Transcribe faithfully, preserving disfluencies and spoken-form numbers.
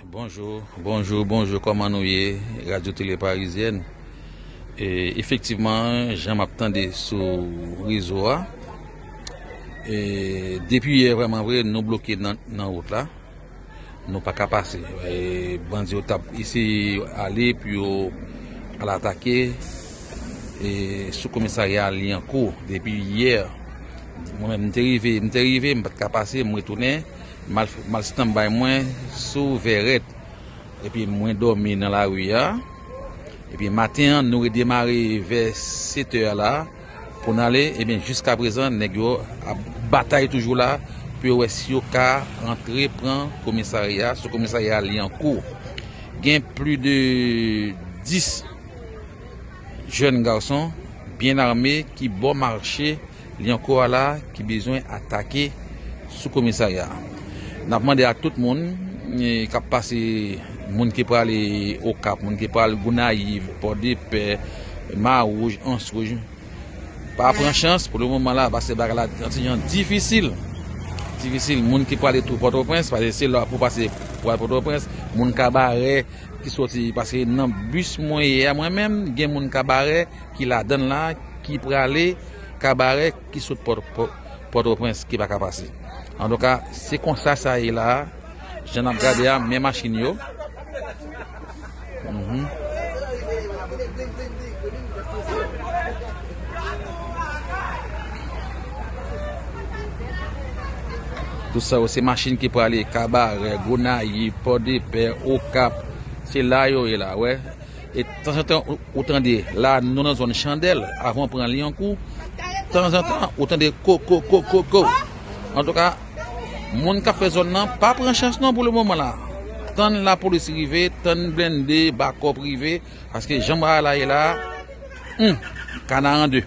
Bonjou, bonjou, bonjou, kòman nou ye? Radyo Tele Parizyèn. E, efektivman, jan m ap tande sou rezo a, e, depi yè, vrèman vre, nou bloke nan, nan wout la. Nou pa ka pase. E, bandi yo t ap eseye ale pou yo al atake, e, sou komisarya Lyankou depi yè. Mwen menm, m te rive, m te rive, m pa t ka pase, m retounen, m al, m al stanbay mwen sou Vèrèt. Epi mwen dòmi nan lari a. Epi maten an, nou redemare vè sèt è la pou n ale. Ebyen, jiska prezan, nèg yo ap batay toujou la pou yo wè si yo ka rantre pran komisarya, sou komisarya Lyankou. Gen plis de dis jèn gason byen ame ki bò mache Lyankou a la ki bezwen atake sou komisarya a. N ap mande a tout moun, e, k ap pase, moun ki prale Okap, moun ki pral Gonayiv, Pòdepè, Mawouj, Answouj, pa pran chans pou le moman la, paske bagay la yon ti jan difisil. Difisil, moun ki prale tou Pòtoprens, paske se la pou pase pou al Pòtoprens, moun Kabarè ki soti, paske nan bis mwen ye a mwen menm, gen moun Kabarè ki ladan l la, ki prale Kabarè, ki sot Pò-, Pò-, Pòtoprens, ki pa ka pase. Antouka, se konsa sa ye la, jan n ap gade a, men machin yo. Mhm. Tout sa yo, se machin ki prale Kabarè, Gonayiv, Pòdepè, Okap. Se la yo ye la, wè. E tanzantan, ou, ou tande, la, nou nan zòn Chandèl, avan w pran Lyankou, tanzantan, ou tande ko, ko, ko, ko, ko. Antouka, moun k ap fè zòn nan, pa pran chans non pou le moman la. Tann lapolis rive, tann blende, bakòp rive, paske jan bagay la ye la, hmm, kana an de.